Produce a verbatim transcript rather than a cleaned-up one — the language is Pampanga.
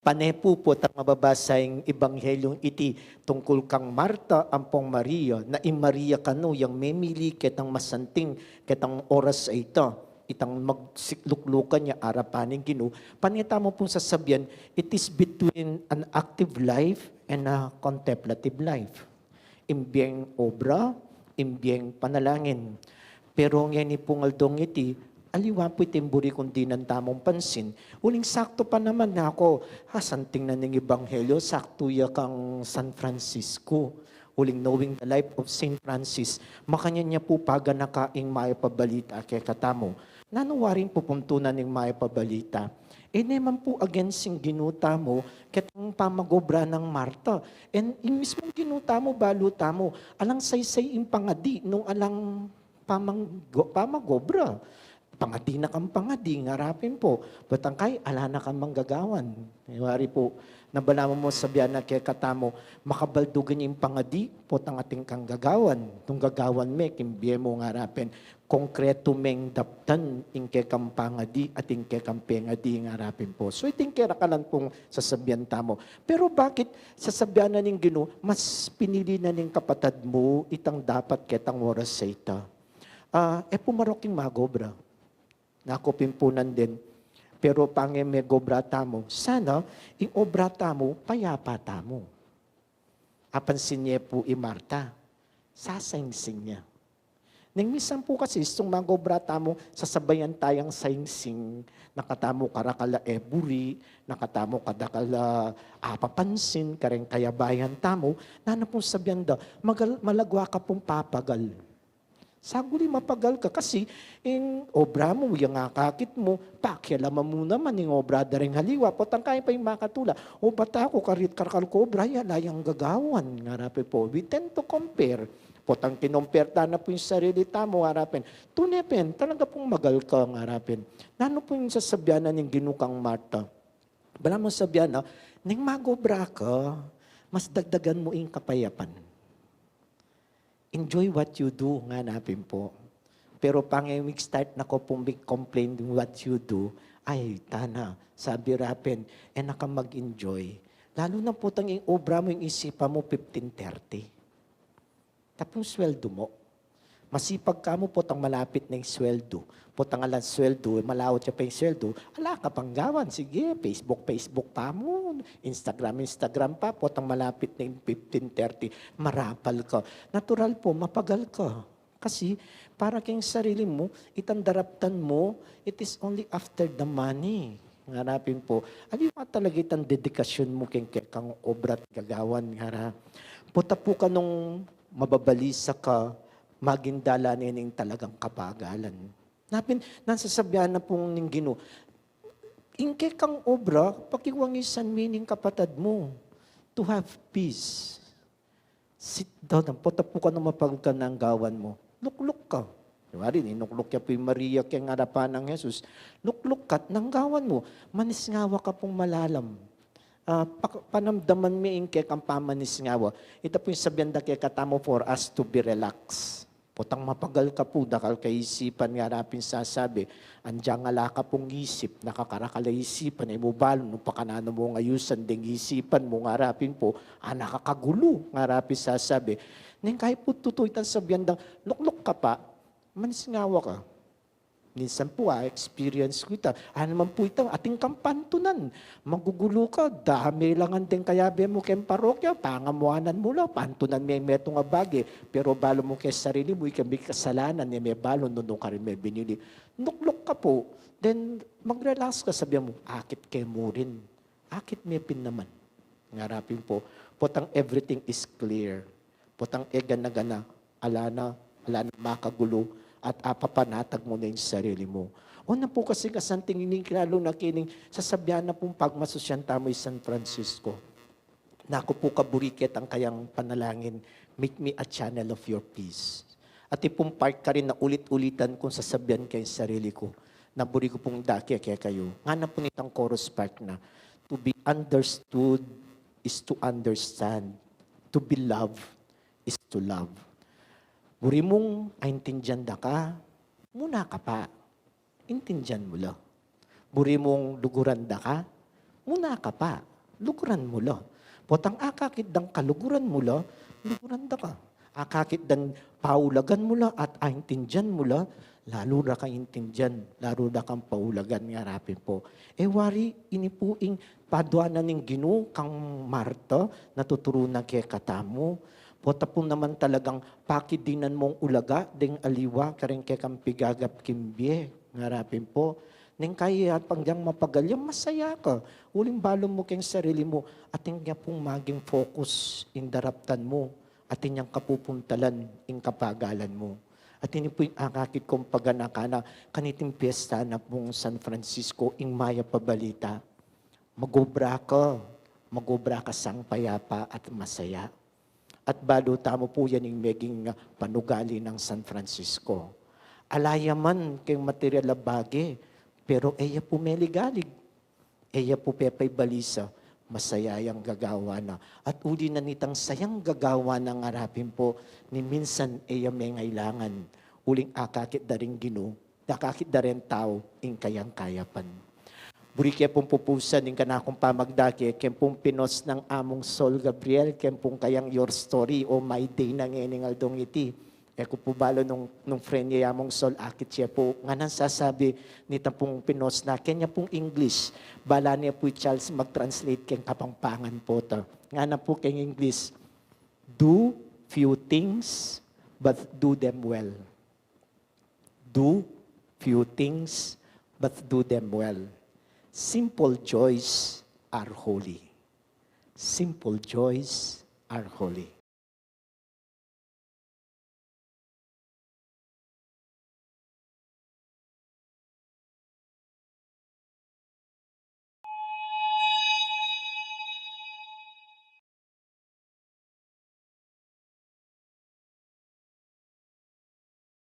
Pane pu, potang mababasa ing Ebanghelyung iti tungkul kang Marta ampong Maria, na i Maria kanu yang memili ketang masanting, ketang oras a ita, itang magsikluklukan ya arapan ning Ginu. Pane tamu pung sasabian, it is between an active life and a contemplative life. Ing bieng obra, ing bieng panalangin. Pero ngeni pung aldong iti, aliwa pu iting buri kung dinan tamung pansin. Uling saktu pa naman nako, asanting na ning Ebanghelyo, saktu ya kang San Francisco. Uling Knowing the Life of Saint Francis, makanyan ya pu paganaka ing Mayap a Balita kekatamu. Nanu waring pupuntunan ning Mayap a Balita? E ne man pu against ing Ginu tamu, ketang pamagobra nang Marta. And ing mismung Ginu tamu, balu tamu, alang saysay ing pangadi nung alang pamanggo-, pamagobra. Pangadi na kang pangadi, ngarapin pu. Potang kai, ala na kang manggagawan. Wari pu, na balamu mu sabian na kekatamu, makabaldugan ing pangadi, potang atin kang gagawan. Nung gagawan me, king bie mu, ngarapin, konkretu meng daptan ing kekang pangadi at ing kekang pengadi, ngarapin pu. So, iting kerakalan pung sasabian tamu. Pero bakit sasabian na ning Ginu, mas pinili na ning kapatad mu itang dapat ketang oras a ita? Ah, e pu marok ing magobra. Nako pin pu nandin. Pero pange megobra tamu, sana ing obra tamu, payapa tamu. Apansin ye pu i Marta, sasaingsing ya. Neng minsan pu kasi, istung magobra tamu, sasabayan tayang saingsing, na katamu karakal a e buri, na katamu kadakal a apapansin, kareng kayabayan tamu, nanu pung sabian da, magal-, malagwa ka pung papagal. Saguli mapagal ka kasi ing obra mu, yang akakit mu, pakialaman mu naman ing obra da ring aliwa, potang kai pa ing makatula. O, bata ku, karit karakal ku obra, ala yang gagawan, ngarapin pu. We tend to compare. Potang kinompare ta na pu ing sarili tamu, ngarapin. Tune pin, talaga pung magal ka, ngarapin. Nanu pu ing sasabian na ning Ginu kang Marta? Balamu sabian na, neng magobra ka, mas dagdagan mu ing kapayapan. Enjoy what you do, nganapin pu. Pero pange mig-start na ko pung mig-complain what you do, ay, tana, sabi ra pin, e na ka mag-enjoy. Lalu na potang ing obra mu, ing isipan mu, fifteen thirty. Tapung sweldu mu. Masipag ka mu, potang malapit na ing sweldu. Potang alang sweldu, malaut ya pa ing sweldu, ala ka pang gawan, sige, Facebook, Facebook pa mu, Instagram, Instagram pa, potang malapit na ing fifteen thirty, marapal ka. Natural pu, mapagal ka. Kasi, para king sarili mu, itang daraptan mu, it is only after the money. Nganapin pu, aliwa talaga itang dedikasyun mu king kekang obra at gagawan, ngara. Pota pu kanung mababalisa ka, maging dalan ne ning talagang kapagalan. Nganapin, nanu sasabian na pung ning Ginu, ing kekang obra, pakiwangisan me ning kapatad mu. To have peace. Sit down, pota pu kanung mapagal ka, nanggawan mu. Lukluk ka. Wari, inukluk ya pu i Maria keng arapan nang Jesus. Lukluk ka at nanggawan mu. Manisngawa ka pung malalam. Ah, pak-, panamdaman me ing kekang pamanisngawa. Ita pu ing sabian da kekatamu for us to be relaxed. Potang mapagal ka pu, dakal kaisipan, ngarapin sasabi. Anjang ala ka pung isip, nakakarakal a isipan, e mu balu nung pakananu mung ayusan deng isipan mu, ngarapin pu, ana ka kagulu, ngarapin sasabi. Neng kai pu tutu itang sabian dang, lukluk ka pa, manisngawa ka. Minsan pu, a-experience ku ita. Anu man pu ita, atin kang pantunan. Magugulu ka, dame la ngan deng kayabe mu keng parokya, pangamuanan mu la, pantunan me metung a bage. Pero balu mu keng sarili mu, ika me kasalanan, e me balu nung nanu karin me binili. Lukluk ka pu, then mag-relax ka, sabian mu, akit ke mu rin. Akit me pin naman. Ngarapin pu, potang everything is clear. Potang e gana-gana, ala na, ala na makagulu, at apapanatag mu na ing sarili mu. O na pu kasi kasanting ining kinalung na kining sasabian na pung pagmasusyan tamu i San Francisco. Naku pu, kaburi ketang kayang panalangin, "Make me a channel of your peace." At ipung part karin na ulit-ulitan kung sasabian keng sarili ku, na buri ku pung dake kekayu. Ngana pu nitang chorus part na, "To be understood is to understand. To be loved is to love." Buri mung aintindian da ka, muna ka pa. Intindian mu la. Buri mung luguran da ka, muna ka pa. luguran mu la. Potang akakit dang kaluguran mu la, luguran da ka. Akakit dang paulagan mu la at aintindian mu la, lalu da ka intindian, lalu da kang paulagan, ngarapin pu. E wari, ini pu ing padua na ning Ginu kang Marta, na tuturu na kekatamu. Pota pu naman talagang pakidinan mung ulaga deng aliwa kareng kekang pigagap king bie, ngarapin pu. Neng kaya pang dyang mapagal ya, masaya ka. Uling balu mu keng sarili mu, atin ya pung maging focus ing daraptan mu, atin yang kapupuntalan ing kapagalan mu. At ini pu ing akakit kung paganaka na kaniting piyesta na pung San Francisco, ing mayap a balita. Magobra ka, magobra ka sang payapa at masaya. At balu tamu pu yan ing meging panugali nang San Francisco. Ala ya man keng material a bage, pero e ya pu meligalig, e ya pu pepaibalisa, masaya yang gagawa na. At uli na nitang sayang gagawa na, ngarapin pu, ni minsan e ya mengailangan, uling akakit da ring Ginu, akakit da reng tau ing kayang kayapan. Buri ke pung pupusan ing kanakung pamagdake keng pung pinost nang Among Sol Gabriel, keng pung kayang Your Story o My Day na ngening aldong iti. E ku pu balu nung, nung friend ye ya Among Sol, akit ye pu. Ngana, sasabi nita pung pinost na, keng ya pung English. Bala ne pu i Charles mag-translate keng Kapampangan pota. Ngana pu keng English, "Do few things, but do them well." Do few things, but do them well. Simple joys are holy. Simple joys are holy.